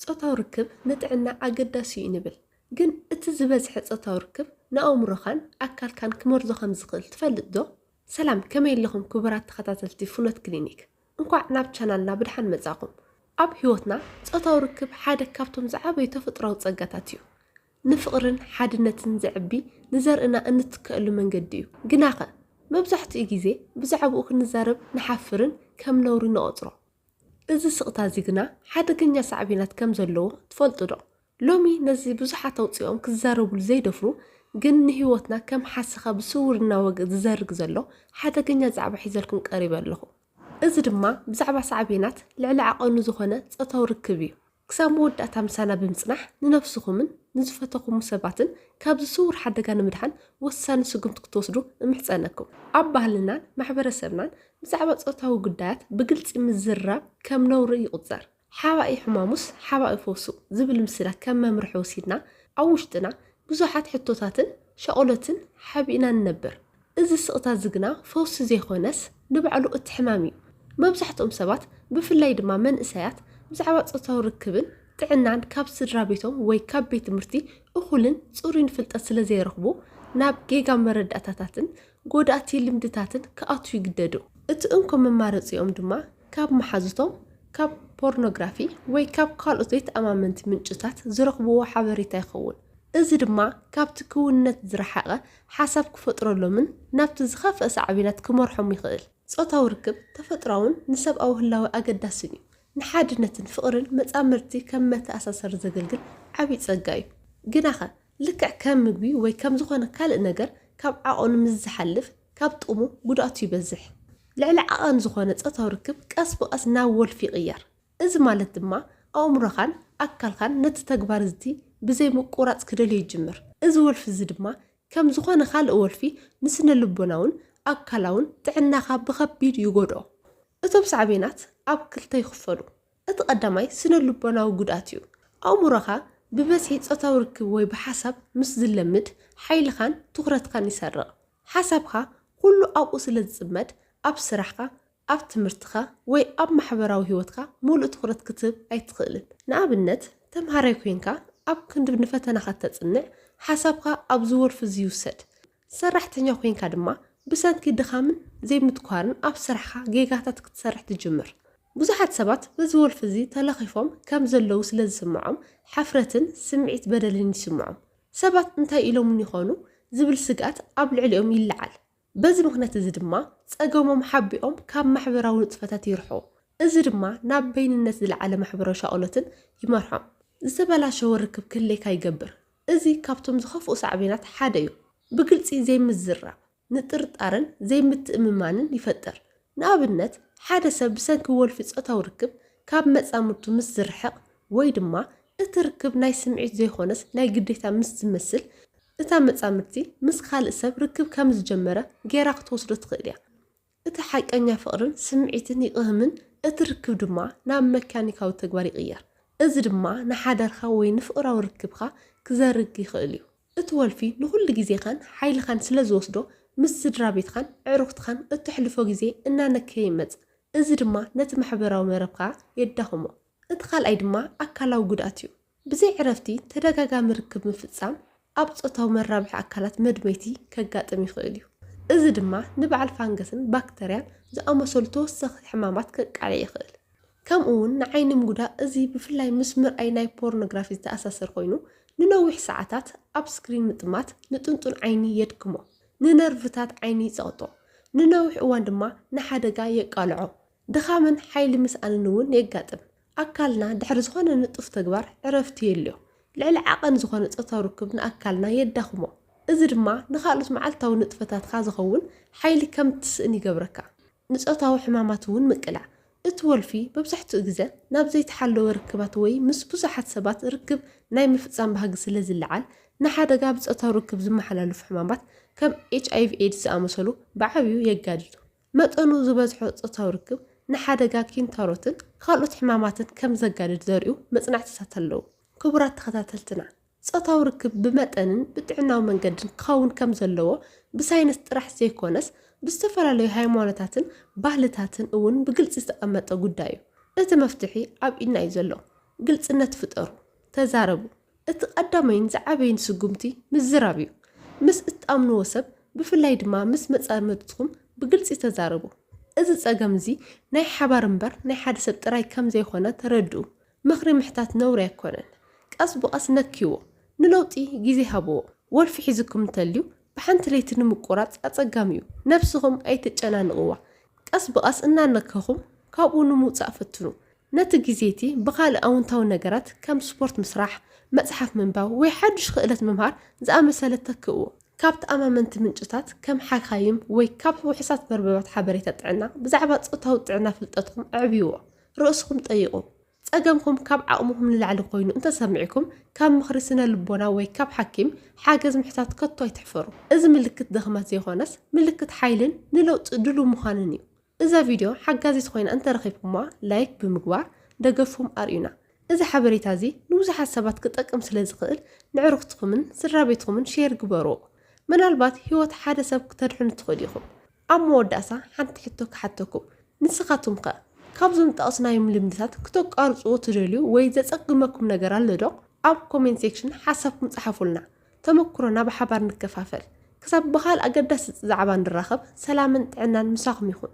ጾታዊ ርክብ ንጥዕና ኣገዳሲ እዩ ንብል፣ ግን እቲ ዝበዝሐ ጾታዊ ርክብ ንኣእምሮኻን ኣካልካን ክመርዞ ከም ዝኽእል ትፈልጥ ዶ? ሰላም፣ ከመይ ኣለኹም ክቡራት ተኸታተልቲ ፍኖት ክሊኒክ? እንኳዕ ናብ ቻናልና ብድሓን መጻኹም። ኣብ ህይወትና ጾታዊ ርክብ ሓደ ካብቶም ዝዓበዩ ተፈጥሮኣዊ ጸጋታት እዩ። ንፍቕርን ሓድነትን ዘዕቢ፣ ንዘርእና እንትከኣሉ መንገዲ እዩ። ግናኸ መብዛሕትኡ ግዜ ብዛዕባኡ ክንዛረብ ንሓፍርን ከም ነውሪ ንቖጽሮ። እዚ ስቕታ እዚ ግና ሓደገኛ ሳዕቤናት ከም ዘለዎ ትፈልጡ ዶ? ሎሚ ነዚ ብዙሓት ኣውጺኦም ክዛረብሉ ዘይደፍሩ፣ ግን ንህይወትና ከም ሓሰኻ ብስውር እናወግእ ዝዘርግ ዘሎ ሓደገኛ ዛዕባ ሒዘልኩም ቀሪበ ኣለኹ። እዚ ድማ ብዛዕባ ሳዕቤናት ልዕሊ ዓቐኑ ዝኾነ ጾታዊ ርክብ እዩ። ክሳብ መወዳእታ ምሳና ብምጽናሕ ንነፍስኹምን ንዝፈተኹሙ ሰባትን ካብዚ ስውር ሓደጋ ንምድሓን ወሳኒ ስጉምቲ ክትወስዱ እምሕጸነኩም። ኣብ ባህልናን ማሕበረሰብናን ብዛዕባ ጾታዊ ጉዳያት ብግልጺ ምዝራብ ከም ነውሪ ይቑጸር። ሓባኢ ሕማሙስ ሓባኢ ፈውሱ ዝብል ምስላ ከም መምርሒ ወሲድና ኣብ ውሽጥና ብዙሓት ሕቶታትን ሻቕሎትን ሓቢእና ንነብር። እዚ ስቕታ እዚ ግና ፈውሲ ዘይኮነስ ንባዕሉ እቲ ሕማም እዩ። መብዛሕትኦም ሰባት ብፍላይ ድማ መንእሰያት ብዛዕባ ጾታዊ ርክብን ጥዕናን ካብ ስድራ ቤቶም ወይ ካብ ቤት ትምህርቲ እኹልን ጽሩይን ፍልጠት ስለ ዘይረኽቡ ናብ ጌጋ መረዳእታታትን ጎዳእቲ ልምድታትን ክኣትዉ ይግደዱ። እቲ እንኮ መማረጺኦም ድማ ካብ መሓዙቶም፣ ካብ ፖርኖግራፊ ወይ ካብ ካልኦት ዘይተኣማመንቲ ምንጭታት ዝረኽብዎ ሓበሬታ ይኸውን። እዚ ድማ ካብቲ ክውንነት ዝረሓቐ ሓሳብ ክፈጥረሎምን ናብቲ ዝኸፍአ ሳዕቤናት ክመርሖም ይኽእል። ጾታዊ ርክብ ተፈጥሮኣውን ንሰብኣዊ ህላወ ኣገዳስን እዩ። ንሓድነትን ፍቕርን መጻምድቲ ከም መተኣሳሰሪ ዘገልግል ዓቢ ጸጋ እዩ። ግናኸ ልክዕ ከም ምግቢ ወይ ከም ዝኾነ ካልእ ነገር ካብ ዓቐኑ ምስ ዝሓልፍ ካብ ጥቕሙ ጉድኣቱ ይበዝሕ። ልዕሊ ዓቐን ዝኾነ ጾታዊ ርክብ ቀስ ብቐስ ናብ ወልፊ ይቕየር። እዚ ማለት ድማ ኣእምሮኻን ኣካልካን ነቲ ተግባር እዚ ብዘይ ምቁራጽ ክደልዮ ይጅምር። እዚ ወልፊ እዚ ድማ ከም ዝኾነ ካልእ ወልፊ ንስነ ልቦናውን ኣካላውን ጥዕናኻ ብኸቢድ ይጎድኦ። እቶም ሳዕቤናት ኣብ ክልተ ይኽፈሉ። እቲ ቀዳማይ ስነ ልቦናዊ ጉድኣት እዩ። ኣእምሮኻ ብበዝሒ ጾታዊ ርክብ ወይ ብሓሳብ ምስ ዝለምድ ሓይልኻን ትኹረትካን ይሰርቕ። ሓሳብካ ኩሉ ኣብኡ ስለ ዝጽመድ ኣብ ስራሕካ፣ ኣብ ትምህርትኻ ወይ ኣብ ማሕበራዊ ህይወትካ ሙሉእ ትኹረት ክትህብ ኣይትኽእልን። ንኣብነት ተምሃራይ ኮይንካ ኣብ ክንዲ ንፈተናኻ ተጽንዕ ሓሳብካ ኣብዚ ወልፊ እዚ ይውሰድ። ሰራሕተኛ ኮይንካ ድማ ብሰንኪ ድኻምን ዘይምትኳርን ኣብ ስራሕካ ጌጋታት ክትሰርሕ ትጅምር። ብዙሓት ሰባት በዚ ወልፊ እዚ ተለኺፎም ከም ዘለዉ ስለ ዝስምዖም ሓፍረትን ስምዒት በደልን ይስምዖም። ሰባት እንታይ ኢሎምኒ ይኾኑ ዝብል ስግኣት ኣብ ልዕሊኦም ይለዓል። በዚ ምኽንያት እዚ ድማ ጸገሞም ሓቢኦም ካብ ማሕበራዊ ንጥፈታት ይርሕቑ። እዚ ድማ ናብ በይንነት ዝለዓለ ማሕበራዊ ሻቕሎትን ይመርሖም። ዝተበላሸወ ርክብ ክህልየካ ይገብር። እዚ ካብቶም ዝኸፍኡ ሳዕቤናት ሓደ እዩ። ብግልጺ ዘይምዝራብ ንጥርጣረን ዘይምትእምማንን ይፈጥር። ንኣብነት ሓደ ሰብ ብሰንኪ ወልፊ ጾታዊ ርክብ ካብ መጻምድቱ ምስ ዝርሕቕ ወይ ድማ እቲ ርክብ ናይ ስምዒት ዘይኮነስ ናይ ግዴታ ምስ ዝመስል እታ መጻምድቲ ምስ ካልእ ሰብ ርክብ ከም ዝጀመረ ጌራ ክትወስዶ ትኽእል እያ። እቲ ሓቀኛ ፍቕርን ስምዒትን ይቕህምን እቲ ርክብ ድማ ናብ መካኒካዊ ተግባር ይቕየር። እዚ ድማ ንሓዳርካ ወይ ንፍቕራዊ ርክብካ ክዘርግ ይኽእል እዩ። እቲ ወልፊ ንኹሉ ግዜኻን ሓይልኻን ስለ ዝወስዶ ምስ ስድራ ቤትካን ኣዕሩኽትኻን እተሕልፎ ግዜ እናነከየ ይመጽእ። እዚ ድማ ነቲ ማሕበራዊ መረብካ የዳኽሞ። እቲ ካልኣይ ድማ ኣካላዊ ጉድኣት እዩ። ብዘይ ዕረፍቲ ተደጋጋሚ ርክብ ምፍጻም ኣብ ጾታዊ መራብሒ ኣካላት መድመይቲ ከጋጥም ይኽእል እዩ። እዚ ድማ ንበዓል ፋንገስን ባክተርያን ዝኣመሰሉ ተወሰኽቲ ሕማማት ከቃልዕ ይኽእል። ከምኡ እውን ንዓይኒ ምጉዳእ፣ እዚ ብፍላይ ምስ ምርኣይ ናይ ፖርኖግራፊ ዝተኣሳሰር ኮይኑ ንነዊሕ ሰዓታት ኣብ ስክሪን ምጥማት ንጥንጡን ዓይኒ የድክሞ፣ ንነርቭታት ዓይኒ ይጸቕጦ፣ ንነዊሕ እዋን ድማ ንሓደጋ የቃልዖ። ድኻምን ሓይሊ ምስኣንን እውን የጋጥም። ኣካልና ድሕሪ ዝኾነ ንጡፍ ተግባር ዕረፍቲ የድልዮ። ልዕሊ ዓቐን ዝኾነ ጾታዊ ርክብ ንኣካልና የዳኽሞ። እዚ ድማ ንኻልኦት መዓልታዊ ንጥፈታትካ ዝኸውን ሓይሊ ከም ትስእን ይገብረካ። ንጾታዊ ሕማማት እውን ምቅላዕ። እቲ ወልፊ መብዛሕትኡ ግዘ ናብ ዘይተሓለወ ርክባት ወይ ምስ ብዙሓት ሰባት ርክብ ናይ ምፍጻም ባህጊ ስለ ዝለዓል ንሓደጋ ብጾታዊ ርክብ ዝመሓላለፉ ሕማማት ከም ኤች ኣይ ቪ ኤድስ ዝኣመሰሉ ብዓብዩ የጋድዱ። መጠኑ ዝበዝሖ ጾታዊ ርክብ ንሓደጋ ኪንታሮትን ካልኦት ሕማማትን ከም ዘጋድድ ዘርእዩ መጽናዕትታት ኣለዉ። ክቡራት ተኸታተልትና፣ ጾታዊ ርክብ ብመጠንን ብጥዕናዊ መንገድን ክኸውን ከም ዘለዎ ብሳይንስ ጥራሕ ዘይኮነስ ብዝተፈላለዩ ሃይማኖታትን ባህልታትን እውን ብግልጺ ዝተቐመጠ ጉዳይ እዩ። እቲ መፍትሒ ኣብ ኢድና እዩ ዘሎ። ግልጽነት ፍጠሩ። ተዛረቡ። እቲ ቀዳማይን ዝዓበይን ስጉምቲ ምዝራብ እዩ። ምስ እትኣምንዎ ሰብ፣ ብፍላይ ድማ ምስ መጻምድትኹም ብግልጺ ተዛረቡ። እዚ ጸገም እዚ ናይ ሓባር እምበር ናይ ሓደ ሰብ ጥራይ ከም ዘይኮነ ተረድኡ። ምኽሪ ምሕታት ነውሪ ኣይኮነን። ቀስ ብቐስ ነክይዎ። ንለውጢ ግዜ ሃብዎ። ወልፊ ሒዝኩም እንተልዩ፣ ብሓንቲ ለይቲ ንምቁራጽ ኣጸጋሚ እዩ። ነብስኹም ኣይተጨናንቕዋ። ቀስ ብቐስ እናነከኹም ካብኡ ንምውጻእ ፈትኑ። ነቲ ግዜ እቲ ብኻልእ ኣውንታዊ ነገራት ከም ስፖርት ምስራሕ፣ መጽሓፍ ምንባብ ወይ ሓድሽ ክእለት ምምሃር ዝኣመሰለ ተክእዎ። ካብ ተኣማመንቲ ምንጭታት ከም ሓካይም ወይ ካብ ውሑሳት መርበባት ሓበሬታ ጥዕና ብዛዕባ ጾታዊ ጥዕና ፍልጠትኩም ኣዕብይዎ። ርእስኹም ጠይቑ። ጸገምኩም ካብ ዓቕምኹም ንላዕሊ ኮይኑ እንተሰሚዕኩም፣ ካብ ምኽሪ ስነ ልቦና ወይ ካብ ሓኪም ሓገዝ ምሕታት ከቶ ኣይትሕፈሩ። እዚ ምልክት ድኽመት ዘይኮነስ፣ ምልክት ሓይልን ንለውጢ ድሉው ምዃንን እዩ። እዛ ቪድዮ ሓጋዚት ኮይና እንተረኺብኩማ፣ ላይክ ብምግባር ደገፍኩም ኣርእዩና። እዚ ሓበሬታ እዚ ንብዙሓት ሰባት ክጠቅም ስለ ዝኽእል፣ ንዕሩኽትኩምን ስድራ ቤትኩምን ሼር ግበርዎ። ምናልባት ህይወት ሓደ ሰብ ክተድሕኑ ትኽእሉ ኢኹም። ኣብ መወዳእታ ሓንቲ ሕቶ ክሓተኩም። ንስኻትኩም ከ ካብዞም ጠቕስናዮም ልምድታት ክተቋርጽዎ ትደልዩ ወይ ዘጸግመኩም ነገር ኣሎ ዶ? ኣብ ኮሜንት ሴክሽን ሓሳብኩም ጸሓፉልና። ተመክሮና ብሓባር ንከፋፈል። ክሳብ ብኻልእ ኣገዳሲ ዛዕባ ንራኸብ፣ ሰላምን ጥዕናን ምሳኹም ይኹን።